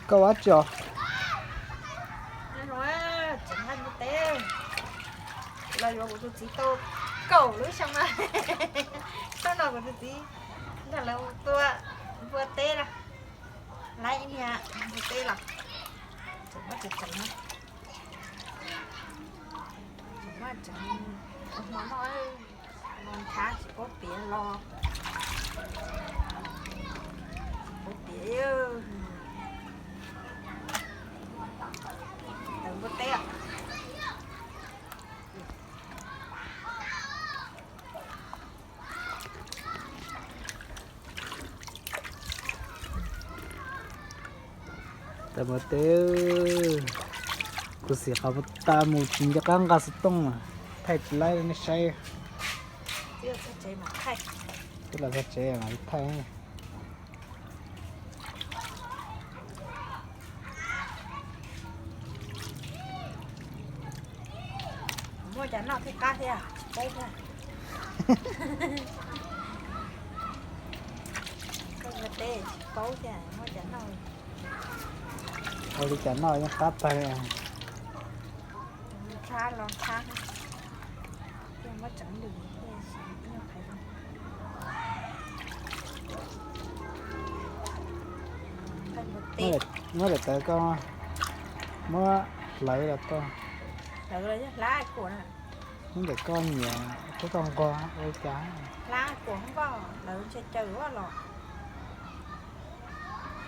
Koj ua tsi os? Tseem nqaij npua teb los yuav kuv tus txiv tau kaum lub xyoo na. Hnub no kuv tus txiv nrog lawv mus tua npua teb na. Laib ib niag npua teb los tseem muab tseem tseem na. Tseem muab tseem ua hmo noj, hmo ntshav tsis paub piav los tsis paub piav. Tawm npua teb. Tawm npua teb, kuv xim qhov tas mus tsis nco qab nqa xov tooj, thaij tsis laib nej saib. Twb los txog tsev mas thaij. Muaj cas noj thiaj qab thiab, tsis paub thiab. Koj ua teb tsis paub thiab, muaj cas noj. Ua li cas noj yeej qab tag. Tshab los tshab, muab tseev lwm thiaj. Muab daim tawv koj muab hlawv los koj. Hlawv los yog hlab kuam na. Muab ntawm koj nyiam thiab koj nquag ua li cas. Hlab kuam npoj hlawv ntshe caws los.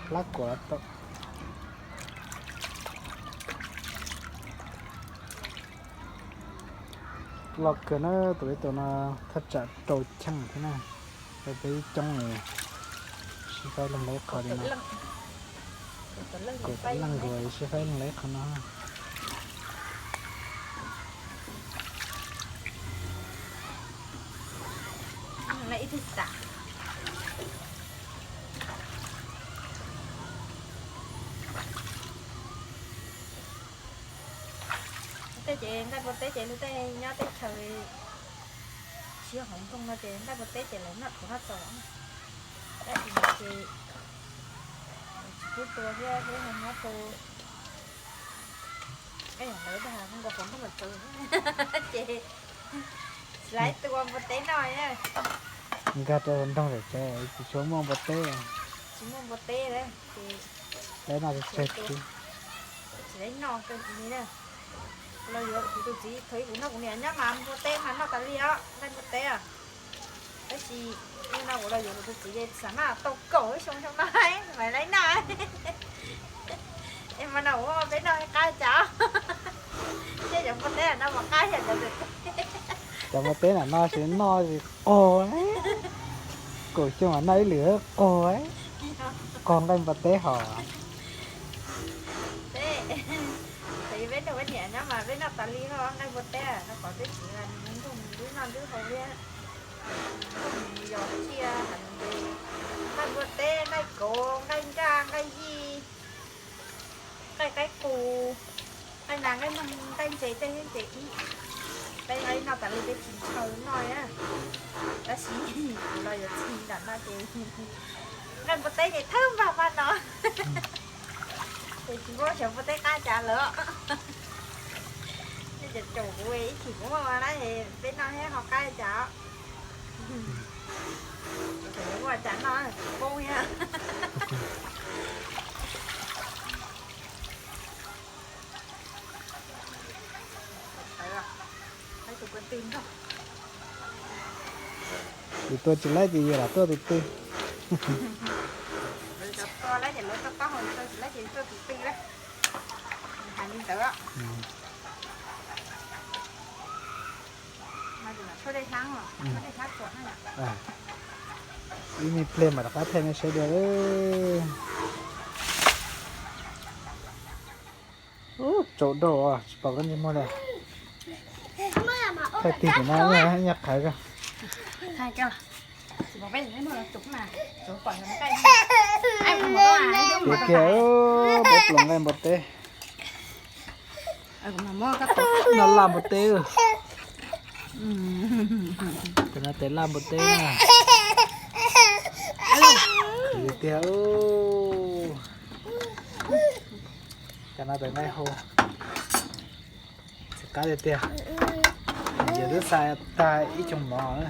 Hlab kuam los tau. Loj kawg na, tus peb tua no thaj tsam rau cheej thiab na. Peb coob sib faib leej laib qhov li no. Kuv tus leej nkaus sib faib leej laib qhov no. Tej ces nqaij npua teb ces luag tej nyob teb chaws siab hauv nroog no ces nqaij npua teb ces lawv noj thaum noj txaus. Tab sis ces tsis pub tua thiab, peb nyob rau lawv dag nkaus hauv nroog los txaus ces tsis laib tua npua teb noj. Nkag rau nroog lawm ces tsis tshua muaj npua teb. Tsis muaj npua teb ces laib noj tsawg tsawg. Tsis laib noj li na. Los yuav kuv tus txiv thaum ub kuv nrog kuv niam nyob mas npua teb mas noj tas li os, nqaij npua teb os. Tab sis nim no kuv los yuav kuv tus txiv ces xam maj tau kaum xyoo xyoo no mas laib noj. Es mas no ua peb noj qab cas. Thiab cov npua teb no mas qab yam cov npua teb. Cov npua teb no no ces noj ces qog. Kaum xyoo mas noj ib lwm qog, qog nqaij npua teb hos. Peb, peb nrog peb niam nyob mas peb noj tas li hos nqaij npua teb, rau qhov peb txiv nws nrog nws noj nrog haus thiab. Nrog nws yos tsiaj, nqaij npua teb, nqaij kauv, nqaij nraj, nqaij yij, nqaij qaib qus, nqaij nas nqaij noog nqaij ntses tej thiab ces ib, peb noj tas li peb tsis ntshaw noj na. Tab sis kuv los yuav txi nram no ces nqaij npua teb ces thawb npag npag no. Ces tsis muaj xyov npua teb qab cas lawm. Tej ces caum kuv ib chim kuv muaj na, peb noj thiab ho qab cas. Ua cas noj poob thiab. Yus tua tsis laib ces yus lam tuaj tus twg. Hais li ntawd. Ib me pliag mam rov qab thaij nej saib dua. Tsaus ntuj tsis pom koj ntsej muag li. Thaij tig tim no nyaj qhawv ko. Tiag tiag, peb pluas nqaij npua teb. No laj npua teb. Tus no tes laj npua teb na. Tiag tiag. Cov no pem nqaij hu, txiv qab tiag tiag. Yus twb xa tag ib tsoom mov na,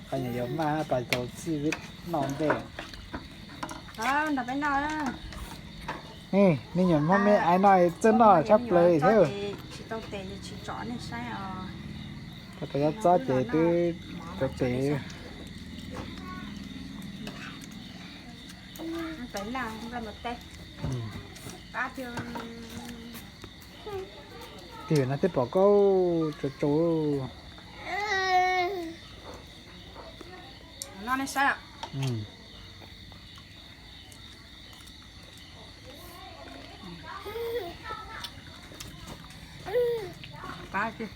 qhov nyuam yaus maj tos tau txij vib noj ntej. Nej nyuam moj me aiv no txawj noj tshaj plaws thiab. Tau txob ces twb tau tes. Tiam no twb pom koj tsaus tsaus. Qab tiag,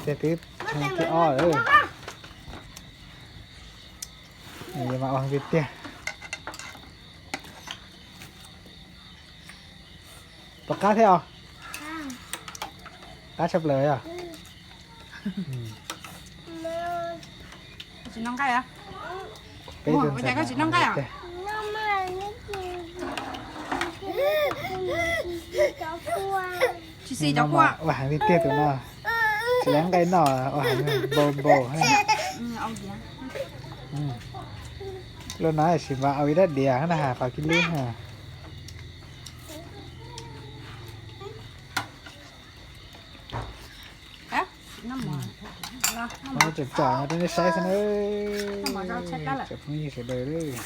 twb thib ob lawm. Mas ua heev tiag tiag. Puas qab thiab os? Qab tshaj plaws yog. Peb tus ntxhais tsis noj nqaij. Ua heev li tiag tus no. Tsis noj nqaij noj, ua heev npaum npaum. Lub no sim mas au ib rab diav na has qhov kib lub na. Tsom tsom rau nej saib xwb na. Tsoom phooj ywg sawv daws,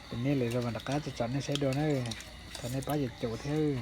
tus nej lawm los mas rov qab tsom tsom nej saib dua na. Thov nej pab caum caum thiab.